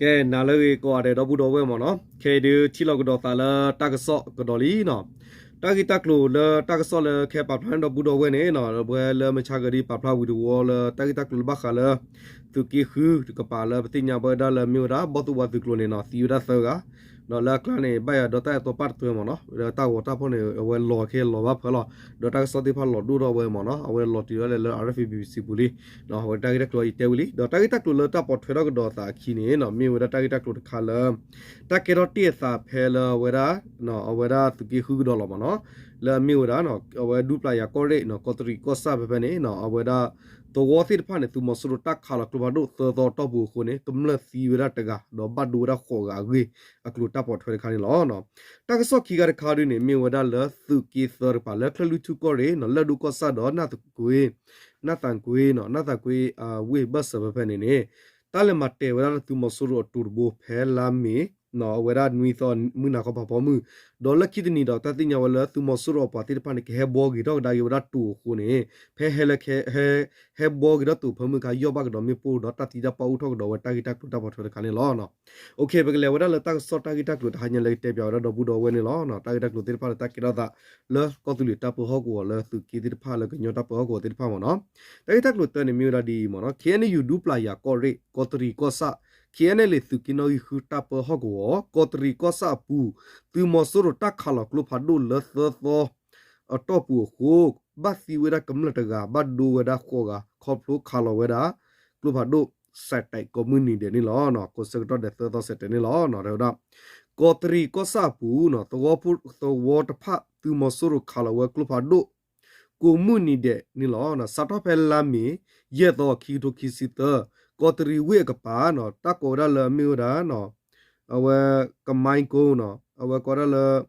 ကဲ နၤလၢအဂ့ၤကိးဂၤဒဲး ဒီပုၢ်ဒီဝဲၢ်မ့ၢ်နီၤ, ခဲအံၤဒုးထံၣ်လိာ်ကဒီးသးလၢတၢ်ကစီၣ်ကဒီးလံနီၤ. တၢ်ဂ့ၢ်တၢ်ကျိၤလၢတၢ်ကစီၣ်လၢကဟဲပာ်ဖျါန့ၢ်ဒီပုၢ်ဒီဝဲၢ်န့ၣ်နီၤ, လၢပှၤလၢမုၢ်ဆါဂၤဒ်ပာ်ဖျါဝံၤတဝီလၢတၢ်ဂ့ၢ်တၢ်ကျိၤလၢဘၣ်ဃးလၢ သုးက့ဃုတကပၤလၢပသ့ၣ်ညါဘၣ်ဝဲဒၣ်လၢမ့ၢ်ဝဲဒၣ် ဘီၣ်သိၣ်ဝါသုးကျိၤန့ၣ်နီၤ, သံဝဲဒၣ်သၢဂၤ, ဒီးလၢအကျါန့ၣ် ဘၣ်ယၤဒီးတၢ်အဲၣ်တီပာ်တသွဲမ့ၢ်နီၤ, ဒီးတၢ်ဂီၤတၢ်ဖီၣ်န့ၣ် အဝဲလီၤခဲလီၤဘၣ်ဖၢလီၤ, ဒီးတၢ်ကစီၣ်သ့ၣ်တဖၣ်လီၤဒိၣ်ထီၣ်ဝဲမ့ၢ်နီၤ, အဝဲလီၤတုၤဒၣ်လဲာ်လၢ R F A B C ပူၤလံ အဝဲတၢ်ဂ့ၢ်တၢ်ကျိၤအံၤတဲဝံၤလံ, ဒီးတၢ်ဂ့ၢ်တၢ်ကျိၤလၢတၢ်ပိာ်ထွဲထီၣ်ကဒီးသးအခံန့ၣ်နီၤ, မ့ၢ်ဝဲဒၣ်တၢ်ဂ့ၢ်တၢ်ကျိၤတခါလၢ တၢ်ကဲထီၣ်တ့ၢ်အသးဖဲလၢအဝဲဒၣ် အဝဲဒၣ်သုးက့ဃုကဒီးလီၤမ့ၢ်နီၤ, လၢအမ့ၢ်ဝဲဒၣ် အဝဲဒူပျာ်ယၤကီၢ်ရ့ၣ်နီၤ, ကီးတရံးကီၢ်ဆၣ်ဖဲဖဲန့ၣ် အဝဲဒၣ် သဝီသ့ၣ်တဖၣ်န့ၣ် သုးမီၤစိရိၤတၢ်ခးလီၤကျိဖးဒိၣ်သၢသီအတီၢ်ပူၤအဃိန့ၣ် ကမျၢၢ်သံဝဲဒၣ်တဂၤ ဒီးဘၣ်ဒိဝဲဒၣ်ဃိးဂၤအဂ့ၢ် အကျိၤတၢ်ပိာ်ထွဲတခါန့ၣ်လီၤ. တၢ်ကစီၣ်ခံခါတခါဒုန့ၣ် မ့ၢ်ဝဲဒၣ်လၢသုးက့သၢတကပၤ လၢချၢၣ်လွံၢ်ထူၣ်ကီၢ်ရ့ၣ်နီၤ, လၢၢ်ဒိၣ်ကီၢ်ဆၣ်ဒီး နၢ်သကွ့ နၢ်သကွ့နီၤ, နၢ်သကွ့ဝ့ၢ်ဘၢၣ်စၢၤဖဲဖဲန့ၣ်န့ၣ် တၢ်လဲၤမၤတဲာ်ဝဲဒၣ်လၢသုးမီၤစိရိၤအတိၤတဘိဖဲလါမ့ၤ အဝဲဒၣ်နွံသီမုၢ်နၤခီဖးဖီမုၢ်, ဒီးလၢခံတနံၤဒီး တၢ်သ့ၣ်ညါဝဲလၢသုးမီၤစိရိၤအပှၤသ့ၣ်တဖၣ်န့ၣ် ကဟဲဘှီက့ၤထီၣ်ကဒါက့ၤဝဲဒၣ်တိၤအဃိန့ၣ် ဖဲဟဲလၢ ဟဲဘှီက့ၤထီၣ်တိၤဖၢမုၢ်ခါ ယီၢ်ဘၣ်ကဒီးမ့ၣ်ပိၢ်ဒီး တၢ်သံတၢ်ပှၢ်အိၣ်ထီၣ်ကဒီးဝဲတၢ်ဂ့ၢ်တၢ်ကျိၤတၢ်ပိာ်ထွဲတခါန့ၣ်လီၤ. ပကလဲၤဝဲဒၣ်လၢတၢ်ကစီၣ်တၢ်ဂ့ၢ်တၢ်ကျိၤတဟါညါလၢကတဲပၠးဝဲဒၣ်ဒီပုၢ်ဒီဝဲၢ်န့ၣ်လီၤ. တၢ်ဂ့ၢ်တၢ်ကျိၤသ့ၣ်တဖၣ်လၢတၢ်ကဲထီၣ်သး လၢကီၢ်သူလ့ၤတၢ်ပၢဟီၣ်ကဝီၤလၢသုးက့သ့ၣ်တဖၣ်လၢကညီတၢ်ပၢဟီၣ်ကဝီၤသ့ၣ်တဖၣ်မ့ၢ်နီၤ, တၢ်ဂ့ၢ်တၢ်ကျိၤတၢန့ၣ်မ့ၢ်ဝဲဒၣ်ဒ်အံၤမ့ၢ်နီၤ, K N U ဒူပျာ်ယၤကီၢ်ရ့ၣ် ကီးတရံးကီၢ်ဆၣ် K N L A သုးက့နီၣ်ဂံၢ်ဃုတၢ်ပၢဟီၣ်ကဝီၤ ကီးတရံးကီၢ်ဆၣ်အပူၤ သုးမီၤစိရိၤတၢ်ခးလီၤကျိဖးဒိၣ်လၢသၢသီ အတီၢ်ပူၤအဃိ ဘၣ်သံဝဲဒၣ်ကမျၢၢ်တဂၤ ဘၣ်ဒိဝဲဒၣ်ဃိးဂၤ ခီဖျိခးလီၤဝဲဒၣ် ကျိဖးဒိၣ်စဲးတဲးကိးမုၢ်နံၤဒဲးန့ၣ်လီၤ. ကိးဆၢကတီၢ်ဒဲးသၢသီစဲးတဲးန့ၣ်လီၤ. တဲဝဲဒၣ် ကီးတရံးကီၢ်ဆၣ်အပူၤ သဝီတဖၣ် သုးမီၤစိရိၤခးလီၤဝဲကျိဖးဒိၣ် ကိးမုၢ်နံၤဒဲးန့ၣ်လီၤ. စးထီၣ်ဖဲလါမ့ၤ ယဲၢ်သီ ခံကထိခံဆံသၢ ကီးတရံးဝ့ၢ်အကပၤ တၢ်ကိးဝဲဒၣ်လၢအမ့ၢ်ဝဲဒၣ် အဝဲ ကမါကိ အဝဲကိးဒၣ်လၢ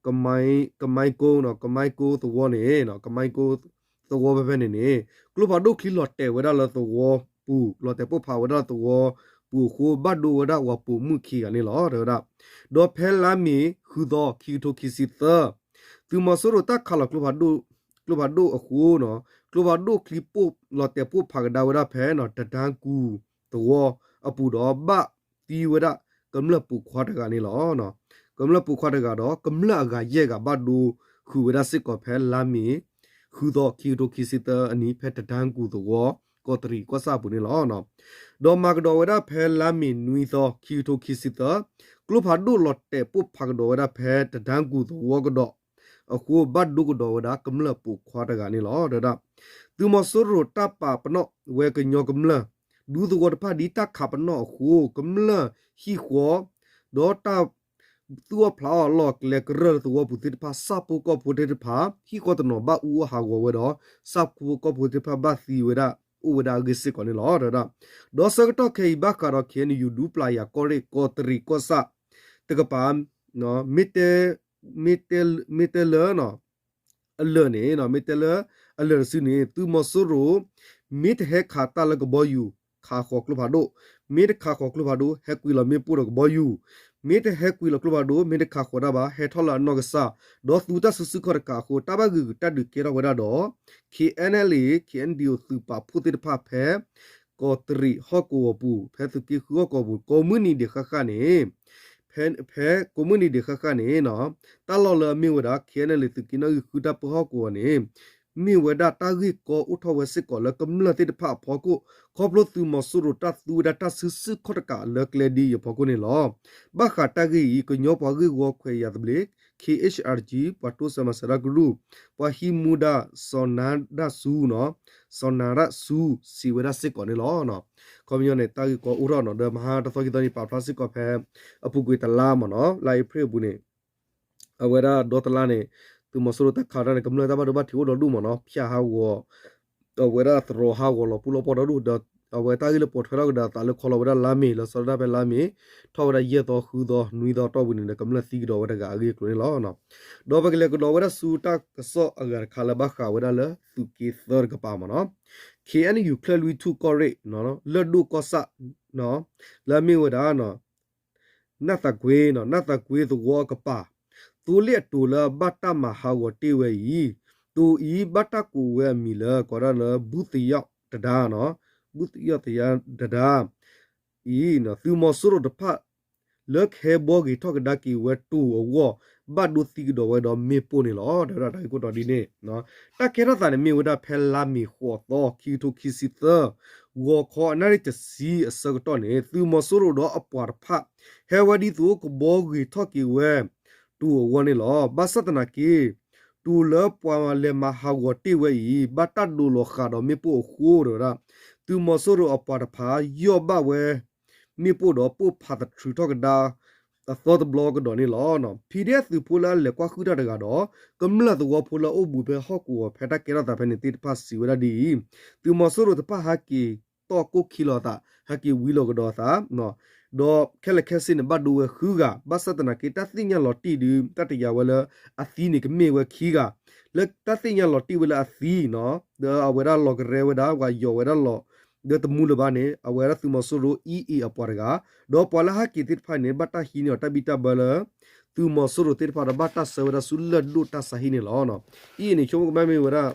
ကမါကိ ကမါကိသဝီန့ၣ် ကမါကိသဝီဖဲဖဲန့ၣ်န့ၣ် ကျိဖးဒိၣ်ချံလီၤတဲာ်ဝဲဒၣ်လၢသဝီပူၤ လီၤတဲာ်ပိၢ်ဖးဝဲဒၣ်သဝီပူၤအဃိ ဘၣ်ဒိဝဲဒၣ်ပှၤပိာ်မုၣ်ခံဂၤန့ၣ်လီၤ. တဲဝဲဒၣ် ဒီးဖဲလါမ့ၤ ဃုသီ ခံကထိခံဆံသၢ သုးမီၤစိရိၤတၢ်ခးလီၤကျိဖးဒိၣ်အဃိ ကျိဖးဒိၣ်ချံလီၤတဲာ်ပိၢ်ဖးကဒါဝဲဒၣ်ဖဲ တဒါကူၣ်သဝီအပူၤဒီး ဘၣ်သံဝဲဒၣ်ကမျၢၢ်ပိာ်ခွါတဂၤန့ၣ်လီၤ. ကမျၢၢ်ပိာ်ခွါတဂၤဒီး ကမျၢၢ်အဂၤယဲၢ်ဂၤဘၣ်ဒိဃုာ်ဝဲဒၣ်စ့ၢ်ကီးဖဲလါမ့ၤ ဃုသီ ခံကထိခံဆံသၢအနံၤ ဖဲတဒါကူၣ်သဝီ ကီးတရံးကီၢ်ဆၣ်အပူၤန့ၣ်လီၤ. ဒီးမၤကဒီးဝဲဒၣ်ဖဲလါမ့ၤနွံသီ ခံကထိခံဆံသၢ ကျိဖးဒိၣ်လီၤတဲာ်ပိၢ်ဖးကဒီးဝဲဒၣ်ဖဲတဒါကူၣ်သဝီကဒီး အဃိဘၣ်ဒိကဒီးဝဲဒၣ်ကမျၢၢ်ပိာ်ခွါတဂၤန့ၣ်လီၤ. တဲဝဲဒၣ် သုးမီၤစိရိၤတၢ်ပာ်ပနီၣ်ဝဲကညီကမျၢၢ် ဒူသဝီတဖၣ်ဒ်တၢ်ခးပနီၣ်အဃိ ကမျၢၢ်ဟံၣ်ဃီ ဒီးတၢ်သူၣ်အီၣ်ဖျးအီၣ်အလီၢ်အကျဲကရၢၢ်လၢသဝီပူၤသ့ၣ်တဖၣ် ဆၣ်ဖိကီၢ်ဖိသ့ၣ်တဖၣ် ဟံၣ်ဃီတနီၤဘၣ်အူအီၣ်ဟးဂီၤဝဲဒီး ဆၣ်ဖိကီၢ်ဖိသ့ၣ်တဖၣ်ဘၣ်သံဝဲဒၣ် အိၣ်ဝဲဒၣ်အဂ့ၢ်စ့ၢ်ကီးန့ၣ်လီၤ. တဲဝဲဒၣ် ဒီးဆၢကတီၢ်ခဲအံၤဘၣ်ဃးဒီး K N U ဒူပျာ်ယၤကီၢ်ရ့ၣ် ကီးတရံးကီၢ်ဆၣ် တကပၤ မ့ၢ်တဲ မ့ၢ်တဲလၢ အလၢာ်န့ၣ် မ့ၢ်တဲလၢအလၢာ်တစုန့ၣ် သုးမီၤစိရိၤ မ့ၢ်တဟဲခးတၢ်လၢကဘီယူၤ ခးဃီၤကျိဖးဒိၣ်, မ့ၢ်တခးဃီၤကျိဖးဒိၣ် ဟဲကွံာ်လီၤမ့ၣ်ပိၢ်ဒီးကဘီယူၤ, မ့ၢ်တဟဲကွံာ်လီၤကျိဖးဒိၣ် မ့ၢ်တခးဃီၤတၢ်ဘၣ် ဟဲထီၣ်လၢအနီၢ်ကစၢ်, ဒီးသူတၢ်စုဆူၣ်ခီၣ်တကးအဃိ တၢ်ဘၣ်ဂုာ်တၢ်ဒုးကဲထီၣ်ဝဲဒၣ်ဒီး K N L A K N D O သုးပာ်ဖှိၣ်သ့ၣ်တဖၣ်ဖဲ ကီးတရံးဟီၣ်ကဝီၤပူၤ ဖဲသုးက့ဃုဟီၣ်ကဝီၤပူၤ ကိးမုၢ်နံၤဒဲးဃၣ်ဃၣ်န့ၣ် ဖဲ ဖဲကိးမုၢ်နံၤဒဲးဃၣ်ဃၣ်န့ၣ် တၢ်လီၢ်လၢအမ့ၢ်ဝဲဒၣ် K N L A သုးက့နီၣ်ဂံၢ်ဃုတၢ်ပၢဟီၣ်ကဝီၤန့ၣ် မ့ၢ်ဝဲဒၣ်တၢ်ဂ့ၢ်ကီအိၣ်ထီၣ်ဝဲစ့ၢ်ကီးလၢကမျၢၢ်သ့ၣ်တဖၣ်အဖီခိၣ် ခီဖျိသုးမီၤစိရိၤတၢ်သူဝဲဒၣ်တၢ်စုဆူၣ်ခီၣ်တကးလၢကျဲဒ်အံၤအဖီခိၣ်န့ၣ်လီၤ. ဘၣ်ဃးတၢ်ဂ့ၢ်အံၤ ကညီပှၤဂ့ၢ်ဝီခွဲးယာ်သဘျ့ K H R G ပှၤတိစၢၤမၤစၢၤတၢ်ကရူၢ် ပှၤဟံးမူဒါ စီၤနါဒၣ်ဆူ စီၤနါဒၣ်ဆူ စံးဝဲဒၣ်စ့ၢ်ကီးန့ၣ်လီၤ. ခီပညီန့ၣ် တၢ်ဂ့ၢ်ကီအိၣ်ထီၣ်နီၤ ဒီးမဟါတသီခံသီန့ၣ် ပာ်ဖျါစ့ၢ်ကီးဖဲ အပူၤကွံာ်တလါမ့ၢ်နီၤ လါအ့ဖြ့ၣ်အပူၤန့ၣ် အဝဲဒၣ်ဒီတလါန့ၣ် သုးမီၤစိရိၤတၢ်ခးတၢ်န့ၣ် ကမျၢၢ်တၢ်ဘၣ်ဒိဘၣ်ထံးအိၣ်ဒီဒူၣ်မ့ၢ်နီၤ ဖၠၣ်ဟးဂီၤ အဝဲဒၣ်သရိာ်ဟးဂီၤလီၤပူၤလီၤပီၢ်ဒီဒူၣ် ဒီးအဝဲတၢ်ဂ့ၢ်လၢပိာ်ထွဲထီၣ်ကဒီးအသးလၢခီလီၤဝဲဒၣ်လါမ့ၤ လၢစီၤဒၣ်ဖဲလါမ့ၤ ထီၣ်ဝဲဒၣ်ယဲၢ်သီဃုသီနွံသီတီၢ်ပူၤန့ၣ်ဒီး ကမျၢၢ်သံကဒီးဝဲတဂၤအဂ့ၢ်အကျိၤန့ၣ်လီၤ. ဒီးပကလဲၤကဒီးဝဲဒၣ်ဆူတၢ်ကစီၣ်အဂၤတခါလၢဘၣ်ဃးဝဲဒၣ်လၢသုးက့သၢတကပၤမ့ၢ်နီၤ K N U ချၢၣ်လွံၢ်ထူၣ်ကီၢ်ရ့ၣ် လၢၢ်ဒိၣ်ကီၢ်ဆၣ် လၢအမ့ၢ်ဝဲဒၣ် နၢ်သးကွ့ နၢ်သးကွ့သဝီအကပၤ သိလ့ၣ်အတိၤလၢဘၣ်တၢ်မၤဟးဂီၤတ့ၢ်ဝဲအံၤ တိၤအံၤဘၣ်တၢ်ကိးဝဲအမံၤလၢ ကိးဒၣ်လၢ ဘူၣ်သယီၣ်တဒါ ဘူၣ်သယီၣ်တဒါ အံၤ သုးမီၤစိရိၤတဖၣ် လၢကဟဲဘှီဂ့ၤထီၣ်ကဒါက့ၤဝဲတိၤအဂီၢ် ဘၣ်ဒိသံကဒီးဝဲဒီးမ့ၣ်ပိၢ်န့ၣ်လီၤ. ဒီးဝဲဒၣ်တၢ်ဂ့ၢ်ခိၣ်တီဒ်န့ၣ် တၢ်ကဲထီၣ်သးန့ၣ် မ့ၢ်ဝဲဒၣ်ဖဲလါမ့ၤဃိးသီ ခံကထိခံဆံသၢ ဂီၤခီအနၣ်ရံၣ်တဆံအဆၢကတီၢ်န့ၣ် သုးမီၤစိရိၤဒီးအပှၤတဖၣ် ဟဲဝဲဒ်သိးကဘှီဂ့ၤထီၣ်က့ၤဝဲ တိၤအဂီၢ်န့ၣ်လီၤ. ဘၣ်ဆၣ်သနာ်က့ တိၤလၢပှၤလဲၤမၤဟးဂီၤတ့ၢ်ဝဲအံၤ ဘၣ်တၢ်ဒိးလီၤဃာ်ဒီးမ့ၣ်ပိၢ်အဃိ ဒီးဝဲဒၣ် သုးမီၤစိရိၤအပှၤတဖၣ် ယီၢ်ဘၣ်ဝဲ မ့ၣ်ပိၢ်ဒီးပိၢ်ဖးသထြူးထီၣ်ကဒါ အသီတဘျီကဒီးန့ၣ်လီၤ. ဖံဒဲသုးဖိလၢအလဲၤကွၢ်ဃုာ်တၢ်တဂၤဒီး ကမျၢၢ်သဝီဖိလၢအအိၣ်ဘူးဖဲဟီၣ်ကဝီၤဖဲတၢ်ကဲထီၣ်သးဖဲန့ၣ်သ့ၣ်တဖၣ်စံးဝဲဒၣ်ဒ်အံၤ, သုးမီၤစိရိၤတဖၣ်ဟဲက့ၤတီၢ်ကိၣ်ခံလီၤအသး, ဟဲက့ၤဝံလီၤကဒီးအသး ဒီးခဲလၢာ်ခဲဆ့န့ၣ် ဘၣ်ဒိဝဲဃုဂၤ, ဘၣ်ဆၣ်သနာ်က့ တၢ်သ့ၣ်ညါလီၤတံၢ်ဒုး တၢ်တယာ်ဝဲလၢအသံန့ၣ် ကမ့ၢ်ဝဲခံဂၤ, လၢတၢ်သ့ၣ်ညါလီၤတံၢ်ဝဲလၢအသံနီၤ, ဒီးအဝဲဒၣ်လီၤကရဲဝဲဒၣ် ပှၤယီၤဝဲဒၣ်လီၤ, ဒီးတမူလၢၤဘၣ်န့ၣ် အဝဲဒၣ်သုးမီၤစိရိၤ အံၣ်အ့ၣ် အပှၤတဂၤ, ဒီးပှၤလၢဟဲက့ၤသ့ၣ်တဖၣ်န့ၣ် ဘၣ်တၢ်ဟံးန့ၢ်အီၤတၢ်ဘံၣ်တၢ်ဘၢလၢ သုးမီၤစိရိၤသ့ၣ်တဖၣ်ဒီး ဘၣ်တၢ်ဆှၢဝဲဒၣ်ဆူလၢၢ်ဒိၣ်တၢ်ဆါဟံၣ်န့ၣ်လီၤ. အံၣ်အ့ၣ်န့ၣ် ဆိကမိၣ်ကမ့ၢ်ဝဲဒၣ်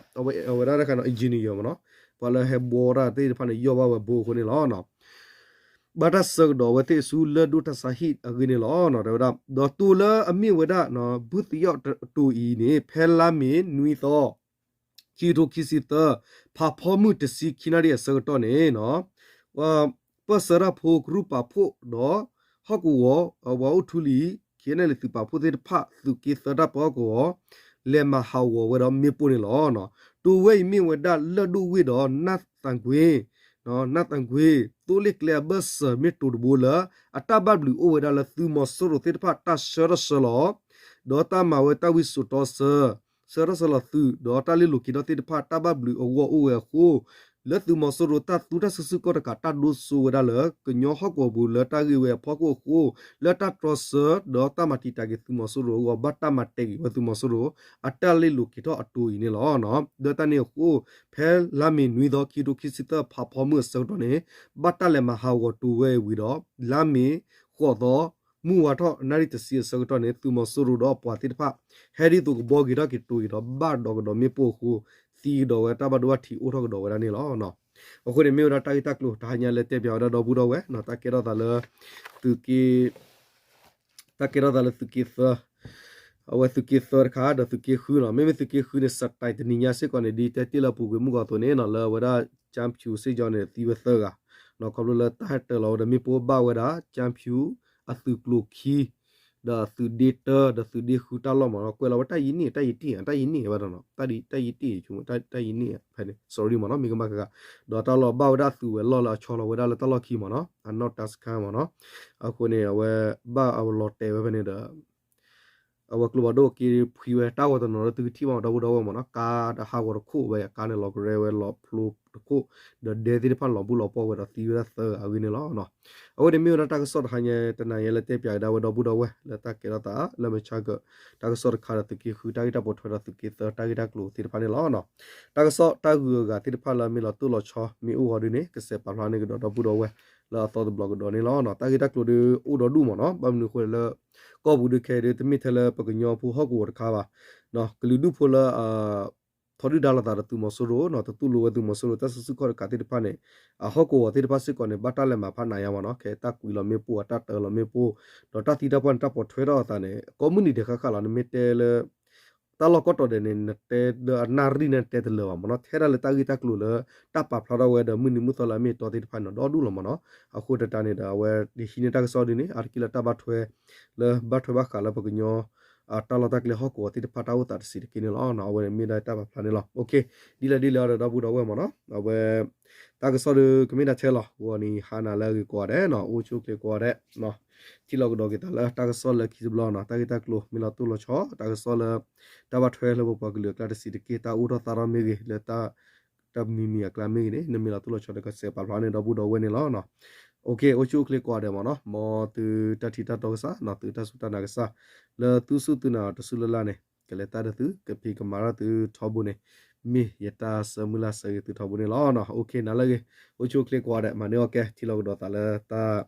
အဝဲဒၣ်တခါနီၤ engineer မ့ၢ်နီၤ, ပှၤလၢဟဲဘှီတၢ်သ့ၣ်တဖၣ်န့ၣ် ယီၢ်ဘၣ်ဝဲဘိအဃိန့ၣ်လီၤ. ဘၣ်တၢ်ဆှၢကဒီးအဝဲသ့ၣ်ဆူလၢၢ်ဒိၣ်တၢ်ဆါဟံၣ်အဂ့ၢ်န့ၣ်လီၤ. တဲဝဲဒၣ် ဒီးတိၤလၢအမ့ၢ်ဝဲဒၣ် ဘုသယီၣ်တိၤအံၤန့ၣ် ဖဲလါမ့ၤနွံသီ ခံကထိခံဆံသၢ ဖးဖီမုၢ်တဆံခံနၣ်ရံၣ်အဆၢကတီၢ်န့ၣ် ပၢၢ်ဆၢတၢ်ဖိကရူၢ်ပာ်ဖှိၣ်ဒီး ဟီၣ်ကဝီၤ ပှၤအိၣ်ထူလံၤ ခ့နဲၣ်လံၤသုးပာ်ဖှိၣ်သ့ၣ်တဖၣ် သုးက့သၢတၢ်ပၢဟီၣ်ကဝီၤ လဲၤမၤဟးဂီၤဝဲဒီးမ့ၣ်ပိၢ်န့ၣ်လီၤ. တိၤဝဲအံၤမ့ၢ်ဝဲဒၣ်လၢၢ်ဒိၣ်ဝ့ၢ်ဒီး နၢ်သးကွ့ နၢ်သးကွ့ သိလ့ၣ်ကျဲအဘၢၣ်စၢၤမ့ၢ်တိၤတဘိလၢ အတၢ်ဘၣ်ဘျုးအိၣ်ဝဲဒၣ်လၢသုးမီၤစိရိၤသ့ၣ်တဖၣ်တၢ်ဆှၢထီၣ်ဆှၢလီၤ ဒီးတၢ်မၤဝဲတၢ်ဝံစိာ်တီဆှၢ ဆှၢထီၣ်ဆှၢလီၤသုး ဒီးတၢ်လ့လိာ်က့ၤထီၣ်သ့ၣ်တဖၣ် တၢ်ဘၣ်ဘျုးအဂီၢ်အိၣ်ဝဲအဃိ လၢသုးမီၤစိရိၤတၢ်သူတၢ်စုဆူၣ်ကီၢ်တကး တၢ်ဒိဆိဝဲဒၣ်လၢ ကညီဟီၣ်ကဝီၤပူၤလၢတၢ်ဂ့ၢ်ဝဲအဖီခိၣ်အဃိ လၢတၢ်တြီဆၢ ဒီးတၢ်မၤတံာ်တာ်က့ၤသုးမီၤစိရိၤအဂီၢ် ဘၣ်တၢ်မၤတဲာ်က့ၤဝဲသုးမီၤစိရိၤ အတၢ်လ့လိာ်က့ၤထီၣ်အတိၤအံၤန့ၣ်လီၤ. ဒီးတၢ်န့ၣ်အဃိ ဖဲလါမ့ၤနွံသီ ခံကထိခံဆံသၢ ဖးဖီမုၢ်အဆၢကတီၢ်န့ၣ် ဘၣ်တၢ်လဲၤမၤဟးဂီၤတိၤဝဲအံၤဝံၤဒီး လါမ့ၤဃိးသီ မုၢ်ဝါထီၣ် နၣ်ရံၣ်တဆံအဆၢကတီၢ်န့ၣ် သုးမီၤစိရိၤဒီးအပှၤသ့ၣ်တဖၣ် ဟဲဒ်သိးကဘှီက့ၤထီၣ်က့ၤတိၤအံၤဒီး ဘၣ်ဒီးကဒီးမ့ၣ်ပိၢ်အဃိ သံကဒီးဝဲတၢ်ဘၣ်ဒိဘၣ်ထံးအိၣ်ထီၣ်ကဒီးဝဲဒၣ်န့ၣ်လီၤ. အဃိန့ၣ်မ့ၢ်ဝဲဒၣ်တၢ်ဂ့ၢ်တၢ်ကျိၤ တဟါညါလၢတဲပၠးဝဲဒၣ်ဒီပုၢ်ဒီဝဲၢ်နီၤ တၢ်ကဲထီၣ်သးလၢ သုးက့ တၢ်ကဲထီၣ်သးလၢသုးက့သၢ အဝဲသုးက့သၢတခါ ဒီးသုးက့ဃုနီၤ မ့မ့ၢ်သုးက့ဃုန့ၣ် စတၢးတနံၤညါစ့ၢ်ကီးန့ၣ် ဒ်တဲတ့ၢ်လၢအပူၤကွံာ်မုၢ်ဂီၤအသိးန့ၣ်နီၤ လၢအဝဲဒၣ် ကၠၢဖၠူစ့ၢ်ကီးန့ၣ် သံဝဲသၢဂၤ ခီဖျိလၢတၢ်ဟဲတၢၤလီၤဝဲဒီးမ့ၣ်ပိၢ်ဘၣ်ဝဲဒၣ် ကၠၢဖၠူ အသုးကျိၤခံ ဒီးသုးဒ့တၢ ဒီးသုးဒ့ဃုတၢ်လီၢ်မ့ၢ်နီၤ ကွဲးလီၤဝဲတၢ်ယံၤန့ၣ် တၢ်ယံၤတံၢ် တၢ်ယံၤန့ၣ်ဝဲဒၣ်နီၤ တၢ်ယံၤတံၢ် တၢ်ယံၤန့ၣ်ဖဲန့ၣ် sorry မ့ၢ်နီၤ မ့ၢ်ကမၣ်ဃၣ်ဃၣ် ဒီးတၢ်လီၢ်ဘၣ်ဝဲဒၣ်သုးဝဲၤလီၢ်လၢအဆီလီၤဝဲဒၣ်လၢတၢ်လီၢ်ခံမ့ၢ်နီၤ အနီၢ်တၢ်စခါမ့ၢ်နီၤ အဃိန့ၣ် အဝဲဘၣ်အဝဲလီၤတဲာ်ဝဲဖဲန့ၣ်ဒီး အဝဲကျိဖးဒိၣ်က့ၤဖှံဝဲတၢ်ဂီၤတနီၤလၢသုကထံၣ်ဘၣ်မ့ၢ်ဒီပုၢ်ဒီဝဲၢ်မ့ၢ်နီၤ ကါဒီးဟးဂီၤတခိၣ်ဝဲ ကါန့ၣ်လီၤကရဲဝဲလီၤဖျိတခိၣ် ဒီးဒဲသ့ၣ်တဖၣ်လီၤဘူၣ်လီၤပှီၢ်ဝဲဒီးသံဝဲဒၣ်သၢဂၤအဂ့ၢ်န့ၣ်လီၤ. အဝဲန့ၣ်မ့ၢ်ဝဲဒၣ်တၢ်ကစီၣ်တဟါညါတနၤညါလၢတဲပၠးကဒါဝဲဒီပုၢ်ဒီဝဲၢ် လၢတၢ်ကဲထီၣ်သးလၢမုၢ်ဆါက တၢ်ကစီၣ်တခါဒီးသုးက့ဃုတၢ်ဂ့ၢ်တၢ်ပိာ်ထွဲဒီးသုးက့သၢတၢ်ဂ့ၢ်တၢ်ကျိၤသ့ၣ်တဖၣ်န့ၣ်လီၤ. တၢ်ကစီၣ်တၢ်ဂုၤအဂၤသ့ၣ်တဖၣ်လၢအမ့ၢ်လီၤတိၢ်လီၤဆီမ့ၢ်အိၣ်ဂီၤဒုန့ၣ် ကစဲးပာ်ဖျါန့ၢ်ကဒီးဒီပုၢ်ဒီဝဲၢ် လၢအသီတဘျီကဒီးန့ၣ်လီၤ. တၢ်ဂ့ၢ်တၢ်ကျိၤဒုအိၣ်ဒီဒူၣ်မ့ၢ်နီၤ ဘၣ်မနုၤအဃိလၢ ကီၢ်ပူၤဒုခဲအံၤဒု တမ့ၢ်ထဲလၢပကညီဖိဟီၣ်ကဝီၤတခါဘၣ် ကလုာ်ဒူၣ်ဖိလၢ ထီဒုၣ်ဒါလိာ်သးဒီးသုးမီၤစိရိၤနီၤ တတူၢ်လိာ်ဝဲသုးမီၤစိရိၤတၢ်စုဆူၣ်ခီၣ်တကးသ့ၣ်တဖၣ်န့ၣ် အဟီၣ်ကဝီၤသ့ၣ်တဖၣ်စ့ၢ်ကီးန့ၣ် ဘၣ်တၢ်လဲၤမၤဖးနးယါမ့ၢ်နီၤ ခဲတၢ်ကွံာ်လီၤမ့ၣ်ပိၢ် အတၢ်တၢၤလီၤမ့ၣ်ပိၢ် ဒီးတၢ်သံတၢ်ပှၢ်န့ၣ် တၢ်ပိာ်ထွဲထီၣ်အသးန့ၣ် ကိးမုၢ်နံၤဒဲးဃၣ်ဃၣ်လီၤ နမ့ၢ်တဲလၢ တၢ်လီၢ်ကီၢ်တီၤဒဲးန့ၣ် နတဲလၢအနၣ်ရံၣ်န့ၣ်တဲတလၢာ်ဘၣ်မ့ၢ်နီၤ ထဲဒၣ်လၢတၢ်ဂ့ၢ်တၢ်ကျိၤလၢ တၢ်ပာ်ဖျါထီၣ်ဝဲဒီးမုၢ်နံၤမုၢ်သီလၢအမ့ၢ်အတီသ့ၣ်တဖၣ်န့ၣ်ဒီဒူၣ်လီၤမ့ၢ်နီၤ အဃိတတးန့ၣ်ဒီး အဝဲဟံးန့ၢ်တၢ်ကစီၣ်ဒ်န့ၣ် အါတက့ၢ်လၢတၢ်ဘၣ်ထွဲ လၢဘၣ်ထွဲဘၣ်ဃးလၢပကညီ တၢ်လီၢ်တၢ်ကျဲဟီၣ်ကဝီၤသ့ၣ်တဖၣ်တၢ်အိၣ်သးတဆံးတက့ၢ်န့ၣ်လီၤ. အဝဲန့ၣ်မ့ၢ်ဒၣ်တၢ်ပာ်ဖျါန့ၣ်လီၤ. ဒ်လဲၣ်ဒ်လဲၣ်ဒီးဒီပုၢ်ဒီဝဲၢ်မ့ၢ်နီၤ အဝဲ တၢ်ကစီၣ်ဒုကမ့ၢ်ဒၣ်ထဲလီၤ ဂီၤနံၤဟါနၤလၢအဂ့ၤကိးဂၤဒဲးနီၤ အိၣ်ဆူၣ်အိၣ်ချ့ကိးဂၤဒဲး ထံၣ်လိာ်ကဒီးက့ၤသးလၢတၢ်ကစီၣ်လၢခံတဘျီနီၤ တၢ်ဂ့ၢ်တၢ်ကျိၤမ့ၢ်လီၤတိၢ်လီၤဆီ တၢ်ကစီၣ်လၢ တၢ်ဘၣ်ထွဲလၢပပှၤကလုာ်အကျါတဆံးတက့ၢ် တၢ်အိၣ်ထီၣ်သါထီၣ်မ့ၢ်ဂ့ၤ လၢတၢ် တၢ်မံၤမံၤအကျါမ့ၢ်ဂ့ၤန့ၣ် နမ့ၢ်လီၤတိၢ်လီၤဆီဒီးကစဲးပာ်ဖျါန့ၣ်ဒီပုၢ်ဒီဝဲၢ်န့ၣ်လီၤ. အိၣ်ဆူၣ်အိၣ်ချ့ကိးဂၤဒဲးမ့ၢ်နီၤ မ်သုတၢ်ထံၣ်တၢ်တီကစၢ်နီၤ သုတၢ်စူၢ်တၢ်နာ်ကစၢ် လၢသုစူၢ်သုနာ်တစူၢ်လၢ်လၢ်န့ၣ် ကလဲၤတၢ်ဒီးသု ကဖံးကမၤထီၣ်သုထီဘိန့ၣ် မ့ၢ်ယတၢ်ဆၢမုၢ်လၢ်ဆၢဂ့ၤသုထီဘိန့ၣ်လီၤ. အိၣ်ခ့နၤလၢအဂ့ၤ အိၣ်ဆူၣ်အိၣ်ချ့ကိးဂၤဒဲး မၤန့ၢ်အီၣ်ကဲ ထံၣ်လိာ်ကဒီးသးလၢတၢ်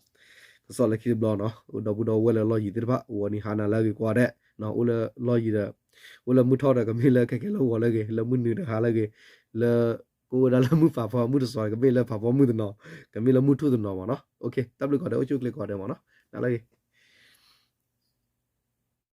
ကစီၣ်လၢခံတဘျီနီၤ ဒီပုၢ်ဒီဝဲၢ်လၢလီၢ်ယံၤသ့ၣ်တဖၣ် ဂီၤနံၤဟါနၤလၢအဂ့ၤကိးဂၤဒဲး အိၣ်လၢလီၢ်ယံၤဒီး အိၣ်လၢမုၢ်ထီၣ်ဒီးကမ့ၢ်လၢခဲကဲလၢဂီၤလၢအဂ့ၤ လၢမုၢ်နုာ်ဒီးဟါလၢအဂ့ၤ လၢ အိၣ်ဝဲဒၣ်လၢမုၢ်ဖးဖီမုၢ်တစီၤ ကမ့ၢ်လၢဖးဖီမုၢ်တနီၤ, ကမ့ၢ်လၢမုၢ်ထူၣ်တနီၤမ့ၢ်နီၤ. တၢ်ဘျုးကိးဂၤဒဲး အိၣ်ဆူၣ်အိၣ်ချ့ကိးဂၤဒဲးမ့ၢ်နီၤ, နၤလၢ